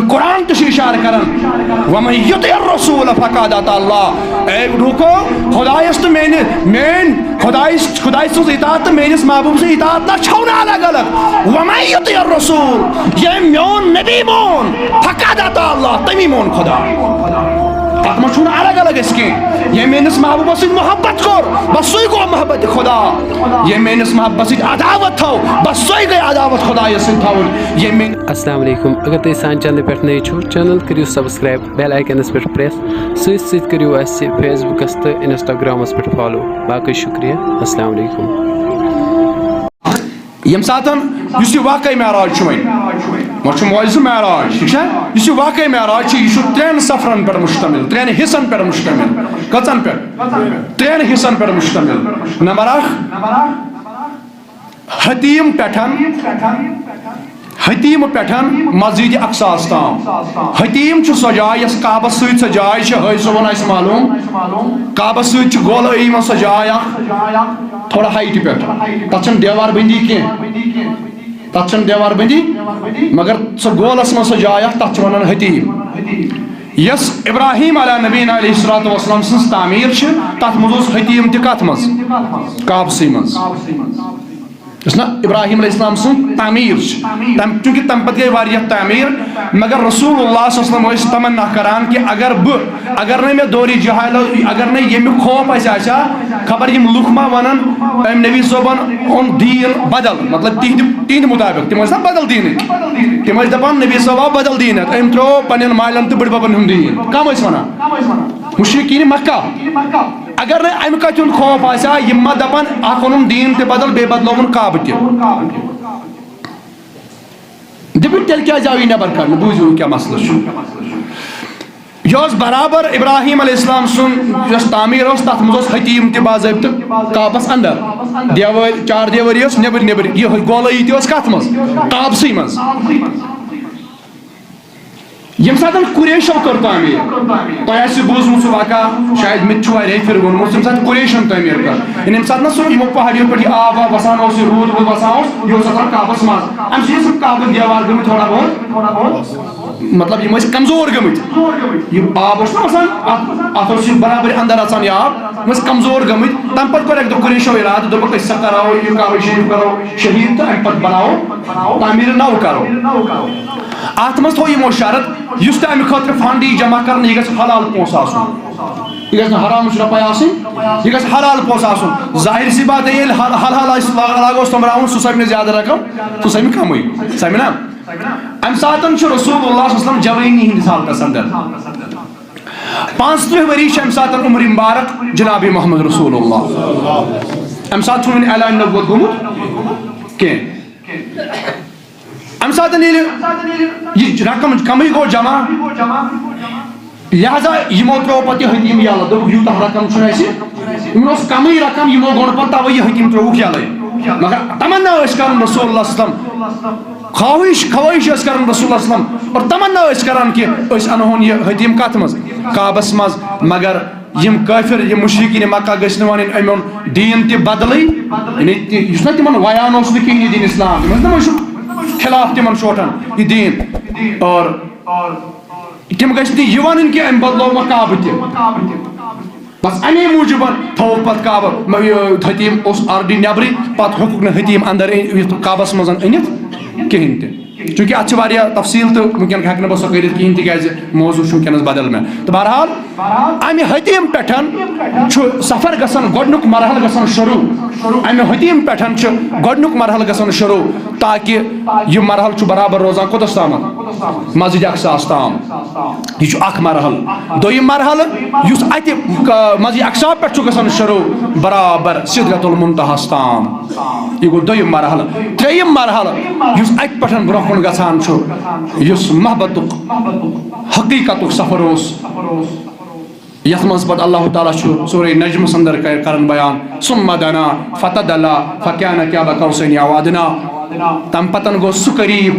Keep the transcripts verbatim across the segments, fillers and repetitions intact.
قرآن تہِ چھُ اِشارٕ کران، "وَمَن یُطِعِ الرَّسُولَ فَقَدْ أَطَاعَ اللَّهَ"۔ اے لوٗکو، خۄدایَس تہٕ میٛانہِ، میٛٲنۍ خۄدایَس، خۄداے سٕنٛز اطاعت تہٕ میٛٲنِس محبوٗب سٕنٛز اطاعت نہ چھَو نہٕ الگ الگ۔ "وَمَن یُطِعِ الرَّسُولَ"، ییٚمۍ میون نبی مون، "فَقَدْ أَطَاعَ اللَّهَ"، تٔمی مون خۄدا۔ اَتھ منٛز چھُنہٕ الگ الگ أسۍ کینٛہہ۔ ییٚمۍ میٛٲنِس محبوٗبَس سۭتۍ محبت کوٚر، بس سُے گوٚو محبت خۄدا۔ ییٚمۍ میٛٲنِس محبوٗبَس سۭتۍ عداوت تھٲو، بس سۄے گٔے عداوت خۄدایَس سۭتۍ تھاوٕنۍ۔ ییٚمۍ میٛٲنۍ السلام علیکم۔ اگر تُہۍ سانہِ چینلہِ پٮ۪ٹھ نٔے چھِو، چینل کٔرِو subscribe، bell آیکنس پٮ۪ٹھ press، سۭتۍ سۭتۍ کٔرِو اَسہِ Facebookس تہٕ Instagramس پٮ۪ٹھ follow۔ باقٕے شُکریہ۔ السلام علیکم۔ ییٚمہِ ساتَن یُس یہِ واقعہ معراج چھُ وۄنۍ، وۄنۍ چھُ معجزٕ معراج، ٹھیٖک چھا؟ یُس یہِ واقعہ معراج چھُ، یہِ چھُ ترٛٮ۪ن سفرن پٮ۪ٹھ مشتمل، ترٛٮ۪ن حصن پٮ۪ٹھ مشتمل۔ کٔژن پٮ۪ٹھ؟ ترٛٮ۪ن حصن پٮ۪ٹھ مشتمل۔ نمبر اکھ، حطیم پٮ۪ٹھن، حطیم پٮ۪ٹھن مسجد اقصاہس تام۔ حطیم چھُ سۄ جاے یۄس کعبس سۭتۍ سۄ جاے چھِ، حٲج صٲبن آسہِ معلوم۔ کعبس سۭتۍ چھِ گولٲیی منٛز سۄ جاے اکھ، تھوڑا ہایٹہِ پٮ۪ٹھ۔ تتھ چھنہٕ دیوار بندی کینٛہہ، تتھ چھنہٕ دیوار بندی، مگر سۄ گولس منٛز سۄ جاے اکھ، تتھ چھِ ونان حطیم۔ یۄس ابراہیم علیہ نبینا علیہ الصلوۃ والسلام سٕنٛز تعمیٖر چھِ، تتھ منٛز اوس حطیم تہِ کتھ منٛز؟ کعبسٕے منٛز۔ یُس نہ ابراہیم علیہ السلام سٕنٛز تعمیٖر چھِ۔ تَمہِ، چوٗنٛکہِ تَمہِ پَتہٕ گٔے واریاہ تعمیٖر، مگر رسول اللہ صلی اللہ علیہ وسلم ٲسۍ تمنا کران کہِ اگر بہٕ، اگر نہٕ مےٚ دورِ جہالت، اگر نہٕ ییٚمیُک خوف اَسہِ آسہِ ہا، خبر یِم لُکھ ما وَنَن، أمۍ نبی صٲبَن اوٚن دیٖن بدل، مطلب تِہنٛدِ، تِہنٛدِ مُطابِق، تِم ٲسۍ نا بدل دیٖنٕکۍ، تِم ٲسۍ دَپان نبی صٲب آو بدل دیٖن ہیٚتھ، أمۍ ترٛوو پنٛنٮ۪ن مالٮ۪ن تہٕ بٕڈبَبَن ہُنٛد دیٖن۔ کَم ٲسۍ وَنان؟ مُشرِکیٖنِ مکہ۔ اگر نہٕ امہِ کتھِ ہُنٛد خوف آسہِ ہا، یِم ما دپن، اکھ اوٚنُن دیٖن تہِ بدل، بیٚیہِ بدلووُن کعبہٕ تہِ۔ دوٚپُکھ، تیٚلہِ کیٛازِ آو یہِ نٮ۪بر کڑنہٕ؟ بوٗزِو، یہِ کیٛاہ مسلہٕ چھُ۔ یہِ اوس برابر ابراہیم علیہ السلام سُنٛد یۄس تعمیٖر ٲس، تتھ منٛز اوس حطیٖم تہِ باضٲبطہٕ کعبس اندر۔ دیوٲرۍ، چار دیوٲری ٲس نیٚبٕرۍ نیٚبٕرۍ، یِہوٚے گولٲیی تہِ ٲس کتھ منٛز؟ کعبسٕے منٛز۔ ییٚمہِ ساتہٕ قریشو کٔر تعمیٖر، تۄہہِ آسہِ بوٗزمُت سُہ واقعہ، شاید مےٚ تہِ چھُ واریاہہِ پھِرِ ووٚنمُت، ییٚمہِ ساتہٕ قریشن تعمیٖر کٔر، یعنی ییٚمہِ ساتہٕ نہ سُہ یِمو پہاڑیو پٮ۪ٹھ یہِ آب واب وسان اوس، یہِ روٗد ووٗد وسان اوس، یہِ اوس آسان کعبس منٛز، اَمہِ سۭتۍ اوس کعبہٕ دیوار گٔمٕتۍ تھوڑا بہت، مطلب، یِم ٲسۍ کمزور گٔمٕتۍ۔ یہِ آب اوس نہ وسان، اَتھ، اَتھ اوس یہِ برابر اندر اژان یہِ آب، یِم ٲسۍ کمزور گٔمٕتۍ۔ تَمہِ پتہٕ کوٚر اَکہِ دۄہ قریشو ارادٕ، دوٚپُکھ، أسۍ ہسا کرو یہِ کعبہ شریف کرو شہیٖد تہٕ اَمہِ پتہٕ بناوو تعمیٖر نو کرو۔ اتھ منٛز تھوٚو یِمو شرط، یُس تہِ امہِ خٲطرٕ فنڈ یی جمع کرنہٕ، یہِ گژھِ حلال پونٛسہٕ آسُن، یہِ گژھِ نہٕ حرامٕچ رۄپے آسٕنۍ، یہِ گژھِ حلال پونٛسہٕ آسُن۔ ظٲہِر سی بات ہے، ییٚلہِ حل-، حلال آسہِ لا-، لاگوس تِم راوُن، سُہ سمہِ نہٕ زیادٕ رقم، سُہ سمہِ کمٕے، سمہِ نا؟ امہِ ساتن چھُ رسول اللہ صلی اللہ علیہ وسلم جوٲنی ہٕنٛدِس حالتس اندر، پانٛژترٕٛہ ؤری چھِ امہِ ساتن عمر مبارک جناب محمد رسول اللہ، امہِ ساتہٕ چھُنہٕ وُنہِ اعلان نبوت گوٚمُت کینٛہہ۔ امہِ ساتہٕ ییٚلہِ یہِ رقم کمٕے گوٚو جمع، لہذا یِمو ترٛوو پتہٕ یہِ حطیٖم یَلہٕ، دوٚپُکھ، "یوٗتاہ رقم چھُنہٕ اَسہِ"، یِمن اوس کمٕے رقم، یِمو گوٚو نہٕ پتہٕ توے یہِ حطیٖم ترٛووُکھ یَلَے۔ مگر تمنا ٲسۍ کران رسول اللہ صلی اللہ علیہ وسلم، خواہش، خواہش ٲسۍ کران رسول اللہ صلی اللہ علیہ وسلم، اور تمنا ٲسۍ کران کہ أسۍ انہون یہِ حطیٖم کتھ منٛز؟ کعبس منٛز۔ مگر یِم کٲفِر، یِم مُشرِکیٖن مکہ گٔژھۍ نہٕ وَنٕنۍ، أمۍ اوٚن دیٖن تہِ بدلٕے۔ یعنی تہِ، یُس نہ تِمن ویان اوس نہٕ کِہیٖنۍ یہِ دیٖن اسلام، تِم ٲسۍ دَپان، "یہِ چھُ خلاف تِمن شوٹھن یہِ دیٖن۔" اور تِم گٔژھۍ نہٕ یہِ وَنٕنۍ کہِ أمۍ بدلوو وۄنۍ کعبہٕ تہِ۔ بس اَمے موٗجوٗبَن تھوٚو پَتہٕ کعبہٕ، مہ-، یہِ حطیٖم اوس already نٮ۪برٕے، پَتہٕ ہیوٚکُکھ نہٕ حطیٖم اَندَر أنۍ-، یَتھ کعبَس منٛز أنِتھ کِہیٖنۍ تہِ۔ چوٗنٛکہِ اَتھ چھِ واریاہ تفصیٖل تہٕ وٕنکٮ۪ن ہٮ۪کہٕ نہٕ بہٕ سۄ کٔرِتھ کِہیٖنۍ، تِکیٛازِ موضوع چھُ وٕنکٮ۪نَس بدل مےٚ۔ تہٕ بہرحال، اَمہِ حطیٖم پٮ۪ٹھ چھُ سفر گژھان، گۄڈٕنیُک مرحلہٕ گژھان شروٗع۔ اَمہِ حطیٖم پٮ۪ٹھ چھُ گۄڈٕنیُک مرحلہٕ گژھان شروٗع، تاکہِ یہِ مرحلہٕ چھُ برابر روزان کوٚتَس تامَتھ؟ مسجد اقصاہَس تام۔ یہِ چھُ اکھ مرحلہٕ۔ دوٚیِم مرحلہٕ، یُس اَتہِ، آ، مسجد اقصا پٮ۪ٹھ چھُ گژھان شروٗع، برابر سدرۃ المنتہاہَس تام۔ یہِ گوٚو دوٚیِم مرحلہٕ۔ ترٛیٚیِم مرحلہٕ، یُس اَتہِ پٮ۪ٹھ برٛونٛہہ کُن گژھان چھُ، یُس محبتُک حقیٖقتُک سفر اوس، یَتھ منٛز پَتہٕ اللہ تعالیٰ چھُ سورہ نجمَس اندر کر-، کران بیان، "ثم دنا فتدلی فکان قاب قوسین او ادنی۔" تَمہِ پَتَن گوٚو سُہ قریٖب،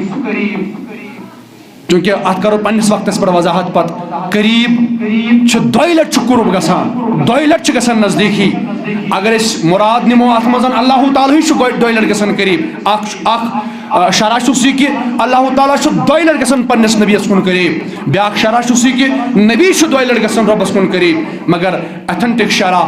چوٗنٛکہِ اَتھ کَرو پنٛنِس وقتَس پٮ۪ٹھ وضاحت پَتہٕ۔ قریٖب چھُ دۄیہِ لَٹہِ چھُ قُرب گژھان، دۄیہِ لَٹہِ چھُ گژھان نزدیٖکی۔ اگر أسۍ مُراد نِمو اَتھ منٛز، اللہ تعالیٰ ہٕے چھُ گۄڈٕ دۄیہِ لَٹہِ گژھان قریٖب۔ اَکھ چھُ، اَکھ، آ، شرح چھُس یہِ کہِ اللہ تعالیٰ چھُ دۄیہِ لٹہِ گژھان پننِس نبیَس کُن قریب۔ بیٛاکھ شرح چھُس یہِ کہِ نبی چھُ دۄیہِ لٹہِ گژھان رۄبَس کُن قریب۔ مگر authentic شرح،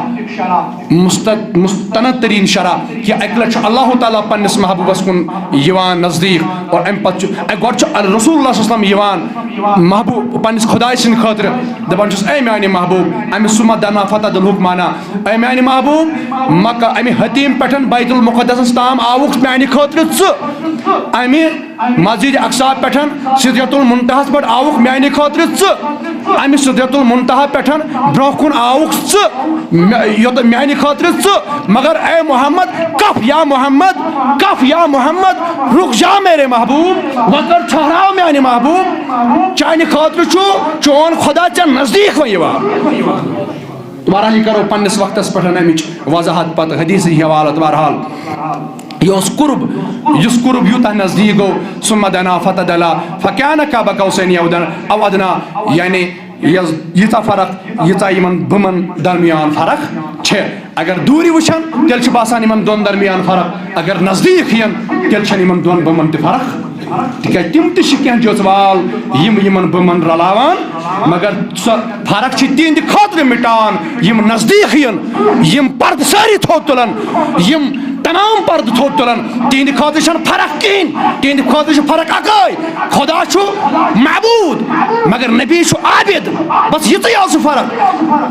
مست-، مستند تریٖن شرح کہِ اَکہِ لٹہِ چھُ اللہ تعالیٰ پننِس محبوبَس کُن یِوان نزدیٖک، اور اَمہِ پتہٕ چھُ، اَ، گۄڈٕ چھُ رسول اللہ صلی اللہ علیہ وسلم یِوان محبوب پننِس خۄداے سٕنٛدِ خٲطرٕ، دَپان چھُس، "اے میانہِ محبوب"، اَمہِ ثم دنا فتدلہُک معنی، "اے میانہِ محبوب، مکہ، اَمہِ حطیم پٮ۪ٹھ بیت المقدسَس تام آوُکھ میانہِ خٲطرٕ ژٕ، اَمہِ مسجد اقصی پٮ۪ٹھ سدرۃ المنتہاہَس پٮ۪ٹھ آوُکھ میانہِ خٲطرٕ ژٕ، اَمہِ سدرۃ المنتہا پٮ۪ٹھ برونٛہہ کُن آوُکھ ژٕ، مے-، یوٚت میانہِ خٲطرٕ ژٕ، مگر اے محمد، کف یا محمد، کف یا محمد، رُک جا میرے محبوب، وۄنۍ کر ٹھہراو میانہِ محبوب، چانہِ خٲطرٕ چھُ چون خدا ژےٚ نزدیٖک وۄنۍ یِوان۔" بہرحال، یہِ کرو پننِس وقتس پٮ۪ٹھ امِچ وضاحت پتہٕ حدیثٕچ حوالت۔ بہرحال، یہِ اوس قرب، یُس قرب یوٗتاہ نزدیٖک گوٚو، ثم دنا فتدلا فکان قاب قوسین او ادنا، او ادنا، یعنی یۄس، ییٖژاہ فرق، ییٖژاہ یِمن بُمن درمیان فرق چھِ۔ اگر دوٗرِ وٕچھن، تیٚلہِ چھُ باسان یِمن دۄن درمیان فرق، اگر نزدیٖک یِن، تیٚلہِ چھنہٕ یِمن دۄن بُمن تہِ فرق۔ تِکیٛازِ تِم تہِ چھِ کینٛہہ جوژوال، یِم یِمن بُمن رلاوان، مگر سۄ فرق چھِ تِہنٛدِ خٲطرٕ مٹان، یِم نزدیٖک یِن، یِم پردٕ سٲری تھوٚد تُلن، یِم تمام پردٕ تھوٚد تُلن، تِہنٛدِ خٲطرٕ چھنہٕ فرق کِہیٖنۍ، تِہنٛدِ خٲطرٕ چھِ فرق اکٲے، خدا چھُ معبوٗد، مگر نبی چھُ عابد۔ بس یِژٕے یٲژ چھِ فرق،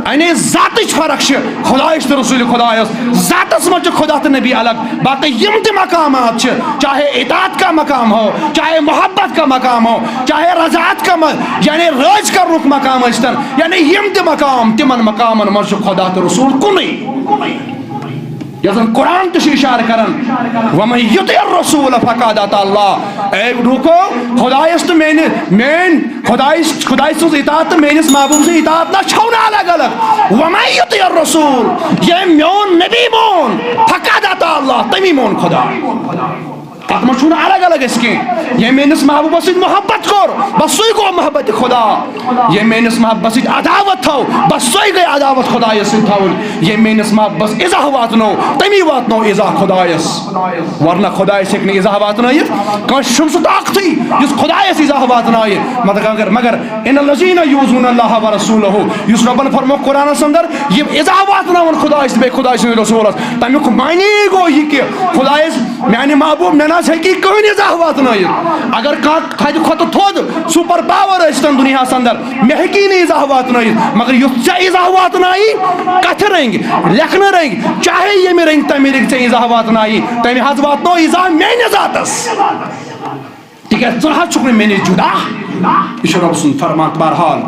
یعنی ذاتٕچ فرق چھِ خدایس تہٕ رسول خدایس۔ ذاتس منٛز چھِ خدا تہٕ نبی الگ۔ باقی یِم تہِ مقامات چھِ، چاہے اطاعت کا مقام ہو، چاہے محبت کا مقام ہو، چاہے رضاعت کا م-، یعنی رٲضۍ کرنُک مقام ٲسۍتن، یعنی یِم تہِ مقام، تِمن مقامن منٛز چھُ خدا تہٕ رسول کُنُے۔ یتھ زن قرآن تہِ چھُ اشارٕ کران، "ومن یطع الرسول فقد اطاع اللہ"۔ اے لوٗکو، خدایس تہٕ میانہِ، میٲنۍ خدایس، خدایہِ سٕنٛز اطاعت تہٕ میٲنِس محبوب سٕنٛز اطاعت نہ چھو نہٕ الگ الگ۔ "ومن یطع الرسول"، ییٚمۍ میون نبی مون، "فقد اطاع اللہ"، تٔمی مون خدا۔ اتھ منٛز چھُنہٕ الگ الگ أسۍ کینٛہہ۔ ییٚمۍ میٲنِس محبوبس سۭتۍ محبت کوٚر، بس سُے گوٚو محبت خدا۔ ییٚمۍ میٲنِس محبوبس سۭتۍ عداوت تھٲو، بس سۄے گٔے عداوت خدایس سۭتۍ تھاوٕنۍ۔ ییٚمۍ میٲنِس محبوبس ایزا واتنو، تٔمی واتنو ایزا خدایس۔ ورنہ خدایس ہیٚکہِ نہٕ ایزا واتنٲیِتھ، کٲنٛسہِ چھُنہٕ سُہ طاقتٕے یُس خدایس ایزا واتنایہِ۔ مگر، مگر، مگر ان الذین یؤذون اللہ ورسولہ، یُس رۄبن فرموو قرآنس اندر، یِم ایزا واتناون خدایس تہٕ بیٚیہِ خدایہِ سٕنٛدِس رسولس، تمیُک معنی گوٚو یہِ کہِ خدایس، میانہِ محبوب، مےٚ نہ حظ ہیٚکہِ کٕہٕنۍ ایزا واتنٲیِتھ۔ اگر کانٛہہ تھدِ کھۄتہٕ تھوٚد سپر پاور ٲسۍ تن دُنیاہس اندر، مےٚ ہیٚکی نہٕ ایزا واتنٲیِتھ، مگر یُتھ ژےٚ ایزا واتنایی، کتھِ رنگۍ، لیکھنہٕ رنگۍ، چاہے ییٚمہِ رنگۍ تمہِ رنگۍ ژےٚ ایزا واتنایی، تمہِ حظ واتنو ایزا میانہِ ذاتس۔ تِکیٛازِ ژٕ حظ چھُکھ نہٕ مےٚ نِش جُدا۔ یہِ چھُ رۄب سُنٛد فرمان۔ بہرحال،